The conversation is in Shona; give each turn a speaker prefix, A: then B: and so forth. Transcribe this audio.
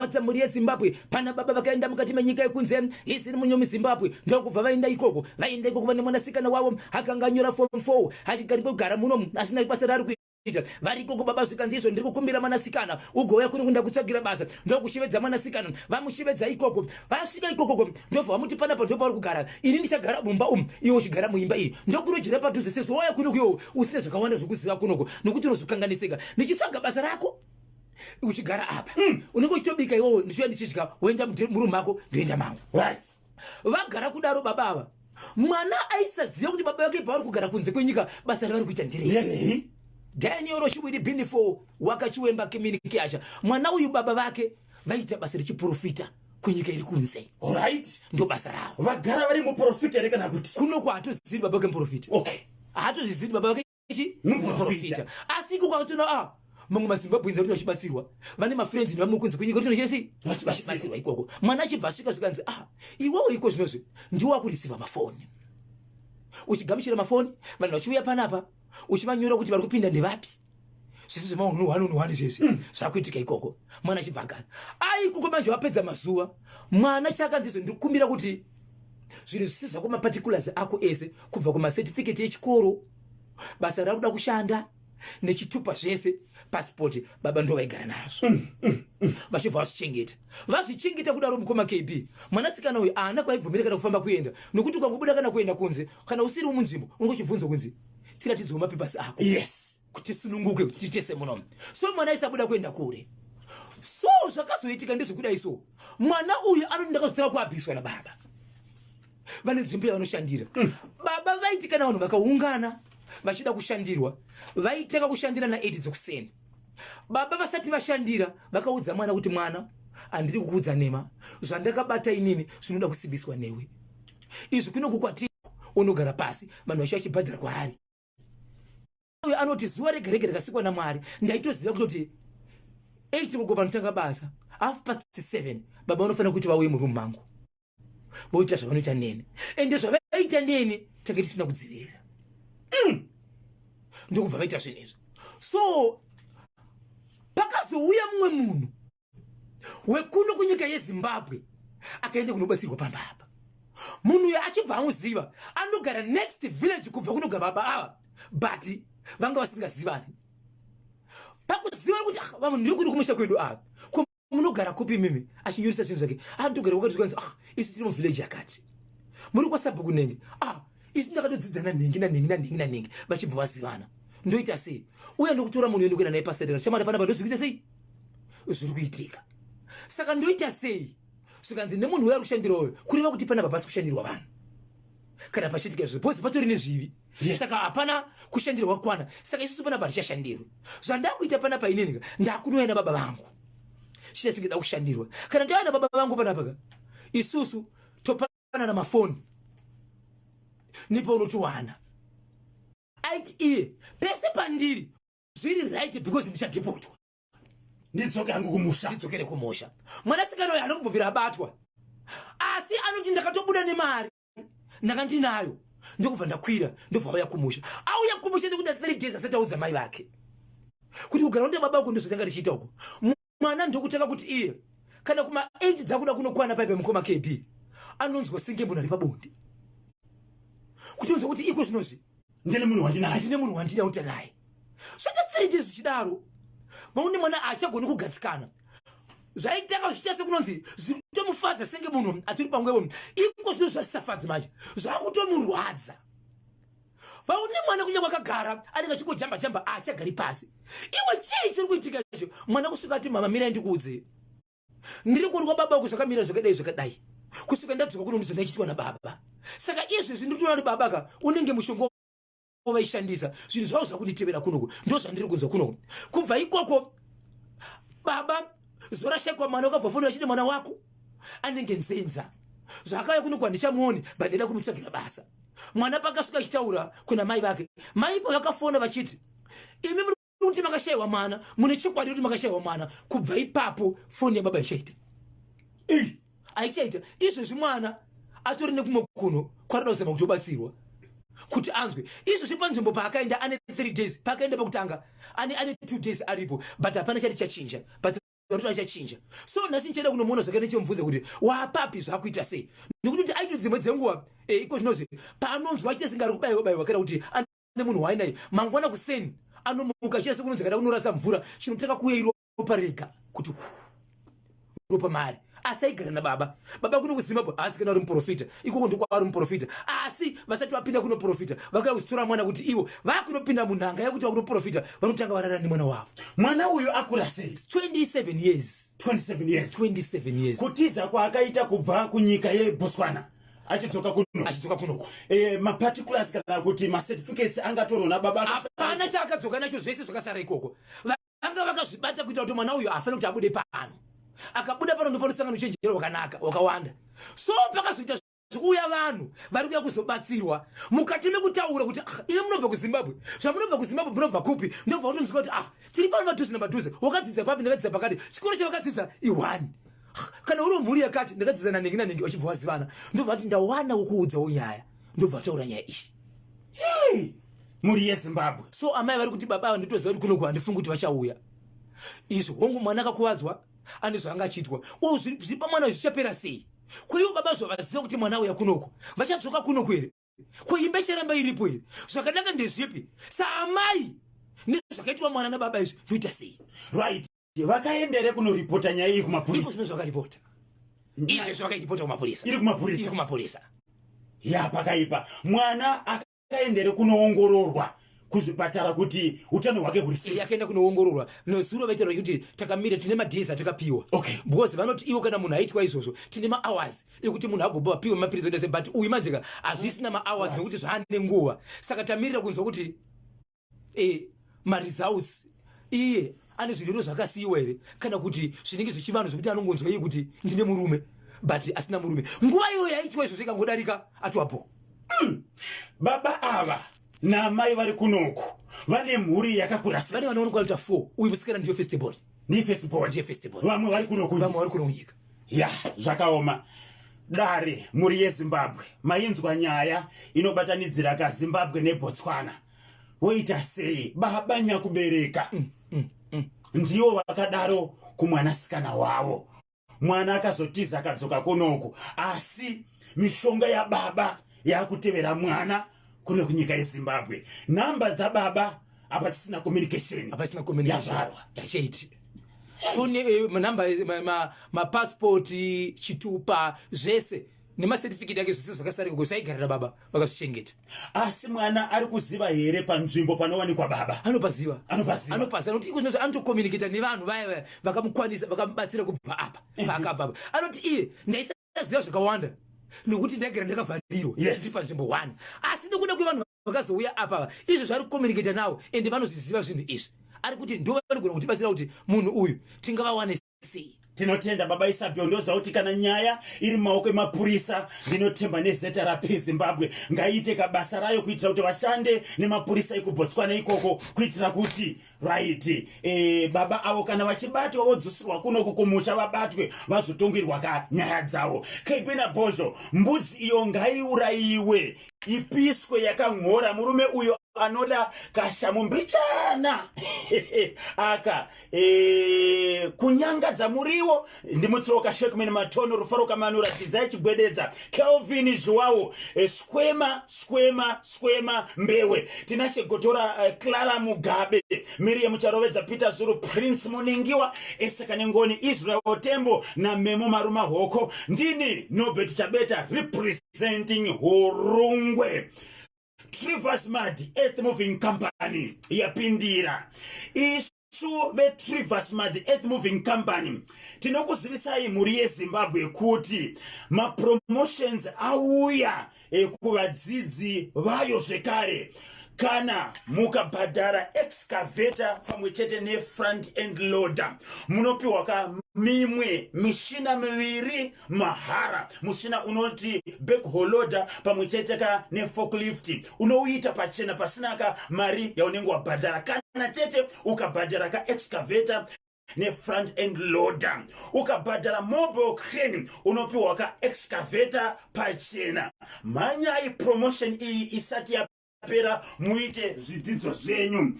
A: Zvinorwadza mhuri yeZimbabwe, pana baba vakaenda mukati menyika yekunze isiri muno muZimbabwe, ndokubva vaenda ikoko. Vaenda ikoko vane mwanasikana wavo akanga anyora form 4 achigari kugara muno asina basa raari kuita. Vari ikoko baba zvikanzi izvo ndiri kukumbira mwanasikana ugouya kuno kunda kutsvagira basa. Ndokushevedza mwanasikana, vamushevedza ikoko. Vasvika ikokoko ndobva vamuti panapa ndopauri kugara, ini ndichagara mumba umu iwe uchigara muimba iyi, ndokunojera padhuze sezvo wauya kuno kuiwo usina zvakawanda zvekuziva kunoko nokuti unozokanganisika ndichitsvaga basa rako uchigara apa unenge uchitobika iwowo ndichiuya ndichidya woenda murumu mako ndoenda mangu.
B: Right.
A: Vagara kudaro baba ava, mwana aisaziva kuti baba vake pavari kugara kunze kwenyika basa ravari kuita nderei.
B: Nderei?
A: Daniel Roshiwiri Binifo wakachiwemba Kimini Kiasha. Mwana uyu baba vake vaita basa rechiprofita kunyika iri kunze.
B: Alright.
A: Ndo basa ravo.
B: Vagara vari muprofita here kana kuti?
A: Kunoko hatozivi baba vake muprofita.
B: Okay.
A: Haatozivi baba vake chi?
B: Muprofita.
A: Asi iko kwakatoona mamwe maZimbabweans vari vachibatsirwa vane mafriends nevamwe kunze kwenyika kuti chese vachibatsirwa ikoko. Mwana achibva asvika zvikanzi iwewe iko zvinozvi ndiwe wakureceiva mafoni, uchigamuchira mafoni, vanhu vachiuya panapa uchivanyora kuti vari kupinda ndevapi, zvese zvemaunhu zvese zvakuitika ikoko. Mwana achibva agara aikoko manje vapedza mazuva mwana chakanzi izvo ndikukumbira kuti zvinhu zvisi zvako maparticulars ako ese kubva kumacertificate echikoro, basa rakuda kushanda nechitupa zvese, pasipoti, baba ndo vaigara nazvo vachibva vazvichengeta. Vazvichengeta kudaro mukoma KB, mwanasikana uyu haana kwaibvumira kana kufamba kuenda, nokuti ukangobuda kana kuenda kunze kana usiri munzvimbo unenge uchibvunzwa kunzi tiratidzwe mapepasi ako kuti tisununguke kuti titese munomu. So mwana aisabuda kuenda kure. So zvakazoitika ndezvekudai, so mwana uyu anoti ndakazotanga kuabhiswa nababa vane nzvimbo yavanoshandira. Baba vaiti kana vanhu vakaungana vachida kushandirwa, vaitanga kushandira na8 dzekuseni. Baba vasati vashandira vakaudza mwana kuti, mwana, handiri kukuudza nema, zvandakabata inini zvinoda kusimbiswa newe. Izvi kunoku kwati unogara pasi vanhu vachiva vachibhadhara kwaari. Uyo anoti zuva rega rega rakasikwa naMwari ndaitoziva kutoti 8 koko panotanga basa, 7:30 baba vanofanira kuti vauye murumu mangu voita zvavanoita neni, ende zvavaita neni tange tisina kudzivirira. Ndokubva vaita zvinhu izvi. So pakazouya mumwe munhu wekuno kunyika yeZimbabwe akaenda kunobatsirwa pamba apa. Munhu uyo achibva amuziva, anogara next village kubva kunogara baba ava, but vanga vasingazivani. Pakuziva kuti ah, vanhu ndiri kuno kumusha kwedu ava, ko munogara kupi mimi? Achinyoresa zvinhu zvake, anotogara kwakati. Zvikanzi, ah, isu tiri muvillage yakati, muri kwasabhuku nenge. Ah, isu ndakatodzidzana nhengi nanhengi nanhengi nanhengi. Vachibva vazivana. Ndoita sei? Uya ndokutora munhu ndokuenda naye pasedera shamwari panapa, ndozvikuita sei zviri kuitika, saka ndoita sei? Zvikanzi nemunhu uyo ari kushandira uyo, kureva kuti panapa pasi kushandirwa vanhu kana pachiitika izvo because patori nezvivi. Saka hapana kushandirwa kwakwana, saka isusu panapa hatichashandirwi. Zvandakuita panapa inini ndakunouya nababa vangu chita singida kushandirwa. Kana ndauya nababa vangu panapa ka, isusu topanana mafoni nepaunotiwana. Aiti iye pese pandiri zviri right because ndichadhipotwa.
B: Ndidzoke hangu kumusha.
A: Ndidzokere kumusha. Mwanasikana uyo anokubvira abatwa, asi anoti ndakatobuda nemari ndanga ndinayo, ndokubva ndakwira, ndobva auya kumusha. Auya kumusha ndikuda 3 days asati audza mai vake kuti kugara kunde baba uku ndozvatanga tichiita uku. Mwana ndokutanga kuti iye kana kuma 8 dzakuda kunokwana paipe mukoma KB, anonzwa senge munhu ari pabonde, kuti unzwa kuti iko zvinozvi
B: ndine munhu wandinaye.
A: Ndine munhu wandina kuita naye. Zvaita 3 days zvichidaro, maune mwana achagoni kugadzikana. Zvaitanga zvichiita sekunonzi zviri kutomufadza senge munhu atiri pangwevo, iko zvino zvasisafadzi manje, zvakutomurwadza. Vaune mwana kunyange akagara anenge achingojamba jamba, achagari pasi. Iwe, chii chiri kuitika icho? Mwana kusvika ati, mama, mirai ndikuudze, ndiri kurwa baba uku zvakamira zvakadai zvakadai, kusvika ndadzoka kuno ndizvo ndaichiitwa nababa. Saka izvezvi ndiri kutoona kuti baba ka unenge mushonga vaishandisa, zvinhu zvavo zvakunditevera kunoku, ndo zvandiri kunzwa kunoku. Kubva ikoko baba zorashekwa mwana wakabva foni vachiti mwana wako anenge nzenza, zvakauya kunoku handichamuoni, but ndaida kumutsvagira basa. Mwana pakasvika achitaura kuna mai vake, mai pavakafona vachiti, imi muri kuti makashayiwa mwana, mune chokwadi kuti makashayiwa mwana? Kubva ipapo foni yababa ichaita aichaita. Izvezvi mwana atori nekumwe kuno kwaroda kuzama kuti obatsirwa kuti anzwe. Izvezvi panzvimbo paakaenda ane 3 days, paakaenda pakutanga ane 2 days aripo, but hapana chati chachinja, but Kuti achachinja. So nhasi ndichaenda kunomuona zvakare, ndichimubvunza kuti wapapi, zvakuita sei, nekuti kuti aiti dzimwe dzenguva iko zvinozvi paanonzwa achite singari kubayiwa bayiwa kana kuti ane munhu wainaye, mangwana kuseni anomuka achiita sekunonzi kada kunorasa mvura, chinotanga kuuya iropa rega, kuti ropa mari. Asi aigara nababa. Baba kuno kuZimbabwe haasi kana uri muprofita, ikoko ndokwaari muprofita. Asi vasati vapinda kunoprofita, vakauya kuzitora mwana kuti ivo vakunopinda munhanga yekuti vakunoprofita, vanotanga varara nemwana wavo.
B: Mwana uyu akura sei?
A: 27 years.
B: 27 years.
A: 27 years.
B: Kutiza kwaakaita kubva kunyika yeBotswana achidzoka kuno.
A: Achidzoka kunoko.
B: Maparticulars kana kuti macertificates angatorwa nababa?
A: Hapana chaakadzoka nacho, zvese zvakasara ikoko. Vanga vakazvibata kuita kuti mwana uyu haafaniri kuti abude pano. Akabuda pano ndopanosangana uchenjero wakanaka wakawanda. So pakazoita zvikuuya vanhu vari kuuya kuzobatsirwa, mukati mekutaura kuti, "Ah, ine munobva kuZimbabwe, zvamunobva kuZimbabwe munobva kupi?" Ndobva kutonzwa kuti, "Ah, tiri pano padhuze napadhuze. Wakadzidza papi?" "Ndakadzidza pakati." Chikoro chavakadzidza i1. "Kana uri mhuri yakati, ndakadzidza nanhingi nanhingi." Vachibva vazivana, ndobva vati, "Ndawana wokuudzawo nyaya." Ndobva vataura nyaya iyi.
B: Hey, mhuri yeZimbabwe.
A: So amai vari kuti, "Baba ava nditoziva kuti kunoku handifungi kuti vachauya." Izvo hongu, mwana akakuvadzwa, ane zvaanga achiitwa. O, zviri pamwana zvichapera sei? Kweivo baba zvavaziva kuti mwana auya kunoku, vachadzoka kunoku here? Ko imba icharamba iripo here? Zvakanaka ndezvipi saamai nezvakaitwa mwana nababa izvi? Ndoita sei?
B: Right, vakaendere kunoripota nyaya iyi
A: iko
B: kumapurisa?
A: Zvino zvakaripota izvezvi, vakairipota kumapurisa.
B: Iri kumapurisa?
A: Iri kumapurisa.
B: Ya, pakaipa. Mwana akaendere kunoongororwa kuzvipatara kuti utano hwake huri sei?
A: Yakaenda kunoongororwa nezuro. Vaitaura kuti takamira, tine madays atakapiwa because vanoti ivo kana munhu aitwa izvozvo, tine mahours ekuti munhu agoba apiwe mapiritsi ondese, but uyu manje ka hazvisina mahours nekuti zvaane nguva. Saka tamirira kunzwa kuti maresults, iye ane zvirwere zvakasiyiwa here, kana kuti zvinenge zvichivanhu zvekuti anongonzwa iye kuti ndine murume but asina murume. Nguva iyoyo yaitwa izvozvo ikangodarika, atwapo.
B: Baba ava namai vari kunoku vane mhuri yakakura sei?
A: Vane vanoonekwa kuita 4. Uyu musikana ndiyo first born.
B: Ndi first born?
A: Ndiye first born.
B: Vamwe vari kunoku?
A: Vamwe vari kuno kunyika.
B: Ya, zvakaoma. Dare, mhuri yeZimbabwe, mainzwa nyaya inobatanidzira kaZimbabwe neBotswana. Voita sei baba nyakubereka? Ndivo vakadaro kumwanasikana wavo. Mwana akazotiza akadzoka kunoku, asi mishonga yababa yakutevera mwana kuno kunyika yeZimbabwe. Nhamba dzababa hapachisina communication.
A: Hapasina communication.
B: Yavharwa.
A: Yachaiti foni, manhamba, mapasipoti, chitupa zvese nemacertificate ake, zvese zvakasarika kuti zvaigarira baba, vakazvichengeta.
B: Asi mwana ari kuziva here panzvimbo panowanikwa baba?
A: Anopaziva.
B: Anopaziva.
A: Anopaziva nokuti iko zvinozvo anotocommunicata nevanhu vaya vaya vakamukwanisa, vakamubatsira kubva apa paakabva apa. Anoti iye, "Ndaisaziva zvakawanda nokuti ndaigara ndakavharirwa ndiri panzvimbo 1." Asi nokuda kwevanhu vakazouya apa, izvo zvaari kucommunicata navo, ende vanozviziva zvinhu izvi. Ari kuti ndo vanogona kutibatsira kuti munhu uyu tingavawane sei.
B: Tinotenda baba Isabel. Ndoziva kuti kana nyaya iri mumaoko emapurisa, ndinotemba neZRP Zimbabwe ngaiite kabasa rayo kuitira kuti vashande nemapurisa ekuBotswana ikoko, kuitira kuti right, baba avo kana vachibatwa vodzosirwa kunoku kumusha, vabatwe vazotongerwa ka nyaya dzavo. Kpena bhozho, mbudzi iyo ngaiurayiwe, ipiswe yakan'ora. Murume uyo anoda kashamu mbichana aka kunyangadza muriwo. Ndimutsoka Shekman Matono, Rufaro Kamanura, Tizai Chigwededza, Kelvin Zhuwawo, Squema Squema Squema Mbewe, Tinashe Gotora, Clara Mugabe, Miriam Charovedza, Peter Zuru, Prince Muningiwa, Esther Kanengoni, Israel Tembo naMemo Maruma Hoko. Ndini Norbert Chabeta, representing Hurungwe. Trivers Mad Earth Moving Company yapindira. Isu veTrivers Mad Earth Moving Company tinokuzivisai, mhuri yeZimbabwe, kuti mapromotions auya kuvadzidzi vayo zvekare. Kana mukabhadhara excavator pamwe chete nefront end loader, munopiwa ka mimwe mishina miviri mahara. Mushina unoti backhoe loader pamwe chete ka neforklift unouita pachena, pasina ka mari yaunenge wabhadhara, kana chete ukabhadhara ka excavator nefront end loader. Ukabhadhara mobile crane, unopiwa ka excavator pachena. Mhanyai promotion iyi isati yapera, muite zvidzidzo zvenyu.